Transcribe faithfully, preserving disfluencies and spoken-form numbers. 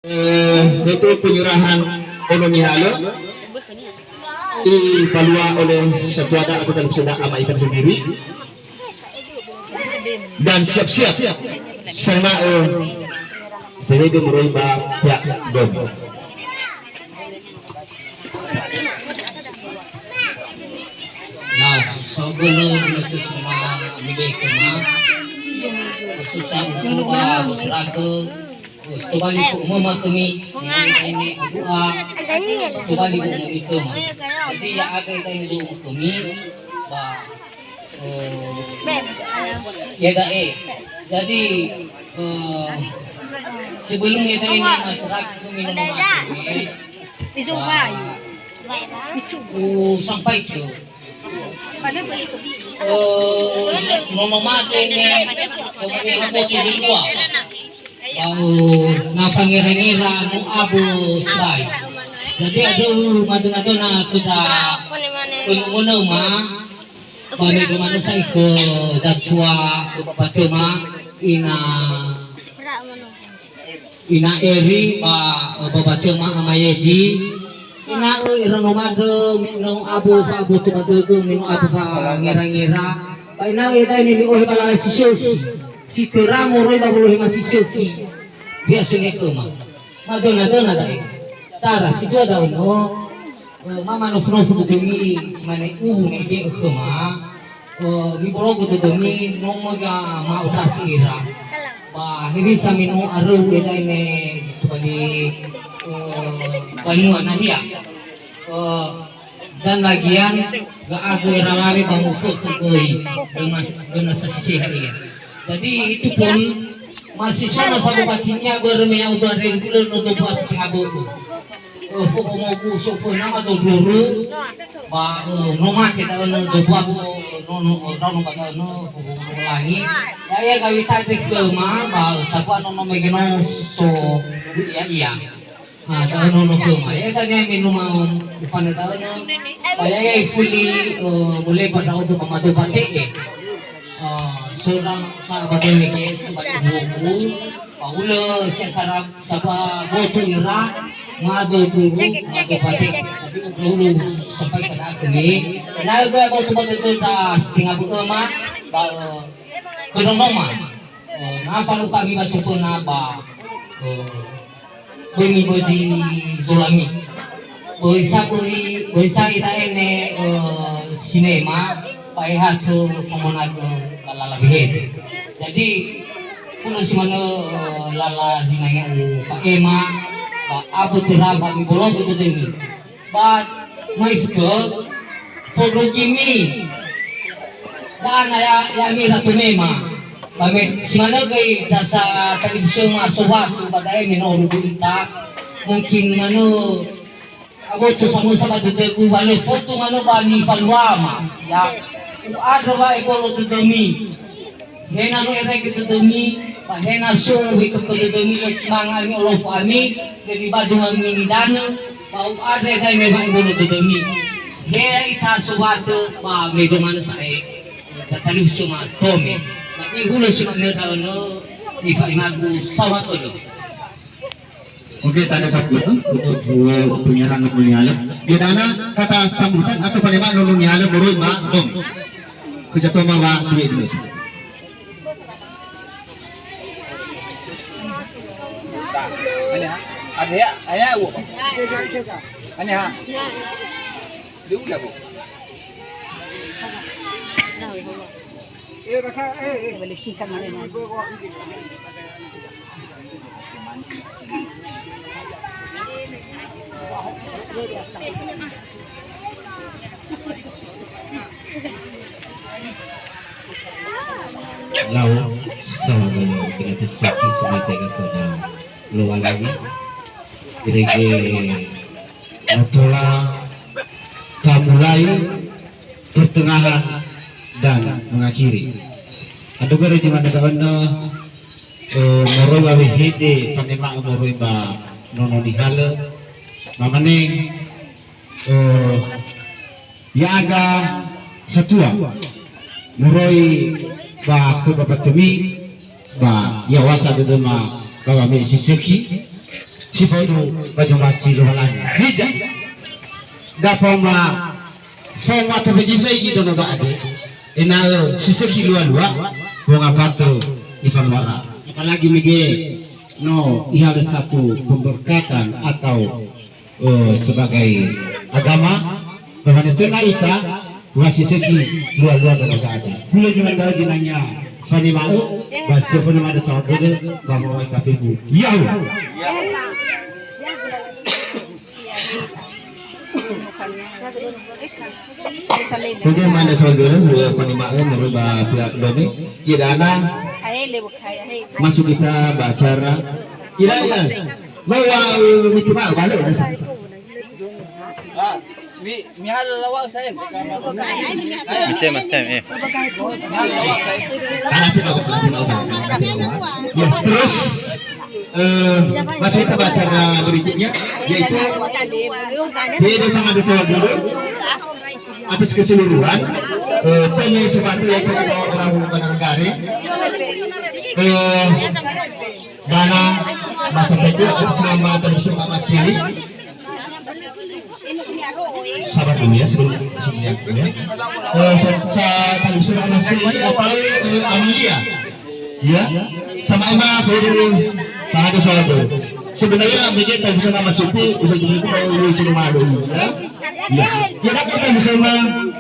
Eh, yaitu penyerahan Ono Nihalö, dipalua oleh satuada atau talifusöda Ama Ivan sendiri, dan siap-siap sanae fehede moroi ba pihak dom. Nah, sogolo guna tu semua mide kema. Khususnya untuk, uh, masyarakat. Sitobali fo'ömöma khömi, ini abu'a, sitobali fo'ömömi khöma. Jadi, ya'aga ita ini zo'ömö khömi, ba, eh, ya da'e. Jadi, eh, sebelum ya da'e ini masyarakat khömi nono mate, ba, usampaikan. Eh, nono mate ini, kemudian aku tujuh dua. Ba'u na fangera-ngera no abu sai. Jadi, aduh, madöna-döna khöda, önö-önö ma, ba me domanö sa'i khö zatua, khö babatö ma, ina, ina Eri, ba, babatö ma Ama Yedi, Ena'ö ira no madö, no abu fa'aboto ba dödö, me no abu fangera-ngera. Ba ena'ö da'e me mi'ohe ba lala si sökhi. Si töra moroi ba wolohe ma si sökhi. Biasö ne khöma. Madöna-döna da'e. Sara si dua da'ö no, eh, ma manofu-nofu dödömi si mane uwu me ibe'ö khöma. Eh, mibologö dödömi, no möga ma'otrasi ira. Ba hewisa me no aröu edae me tobali, eh, banua nahia. Eh, dan lagian, ga'agu era lawe ba mufökhö göi, döna, döna sasise hadia. Jadi, itu pun masih sama-sama batinnya börö me ya'odo andre gulö no dombua setengah bö'ö. Eh, fo'omogu so föna ma doduru, ba, eh, no mate da'ö no dobuagu, no, no, no, no, ba da'ö no, langi. Ya'ia gawi tante khöma, ba, eh, sapa no, no mege no so, ya'ia. Ah, da'ö no, no khöma. Ya'ia tania me no ma, ufana da'ö no, ba ya'ia ifuli, eh, muleba da'ö do ba mado bate'e. Ah, seorang sahabat mege, sempat ibuku, ba ulö sia sarap, Saba boto ira, mado duru, mado bate. Tapi udah dulu sampai ke aku ni. Nah, gue boto-boto tu dah setengah buku mah, ba, eh, ke rumah mah. Eh, na falu kami masuk ke na ba, eh, beni bezi zolami. Böi sa böi, böi sa ita ene, eh, sinema, paeha tö famonagö lala wehede. Jadi, hulö si manö, eh, lala zinanga ufa'ema, ba abö töra ba mibologö dödömi. Ba maifukö, fondrogimi, dana ya, ya mira tonema. Ba me, si manö göi dasa tadi sema sowatu ba da'e me no rubu ita. Mungkin manö Aboto samösa ba dödögu, wa lö fotu manö ba nifaluama, ya. U'andrö wa ebolo dödömi. He na lö erege dödömi, ba he na so wekökö dödömi lö si manga ami olofo ami, lö nibadu ami nidanö, ba u'andrö edae me wa ebolo dödömi. He ita sowatö, ba me domanö sa'ae, tatalifusö ma tome. Ba ihulö si manö da'ö nö, nifa'emagu saohagölö. Oke, tanda sambutan untuk, eh, penyerahan Ono Nihalö. Di mana kata sambutan atau panema Ono Nihalö moroi ba dom. Kejatuhan ma dua dua. Ada ya? Ada ya, Bu? Ada ha? Dia udah, Bu. Boleh singkat mana? Lau, salam kita tersakit sebagai kata Lowalangi. Irege Matola tamulai, pertengahan, dan mengakhiri. Andrö göi di mana da'ö, eh, moroi ba wehede fanema'ö moroi ba Ono Nihalö. Mamane, eh, ya'aga satua moroi ba khö babatömi, ba ya'ohasa dödöma ba wame'e si sökhi, Si faudu ba zomasi Lowalangi. Hiza. Da faoma, faoma tafegi-fegi dono da'ade. Ena'ö si sökhi lua-lua, wongafatö nifanuara. Apalagi mege no ihalö satu pemberkatan atau, eh, sebagai agama, bahwa töna ita, wa si sökhi lua-lua dono da'ade. Hulö zi mandaö zinangea fanema'ö, ba si fana mada sawa gödö, ba mawai tapebu. Yahu! Oke, mada saudara, dua panema'ö menurut ba pihak Doni. Iya, dana. Masuk kita ba acara. Iya, iya. Bawa, eh, miti ma, balik, dah sa. Ah, mi, mi hal lawak saya. Macam, macam, eh. Nanti mau, nanti mau, nanti mau. Ya, terus. Eh, masuk kita ba acara berikutnya, yaitu P D Pangadu Sawagödö atas keseluruhan, eh, pengisi sepatu yaitu semua orang Banjar Gare. Eh, dana masa itu atas nama Tradisi Mama Sili. Sabar dulu ya, sebelum, sebelum ya. Eh, sa-, sa-, Tradisi Mama Sili atau, eh, Amalia. Ya, sama Emma, Fede, Pak Agus, Salado. Sebenarnya, B J tak bisa nama suku, udah jadi kita udah cuma malu, ya. Ya, ya, kan kita bisa ma-,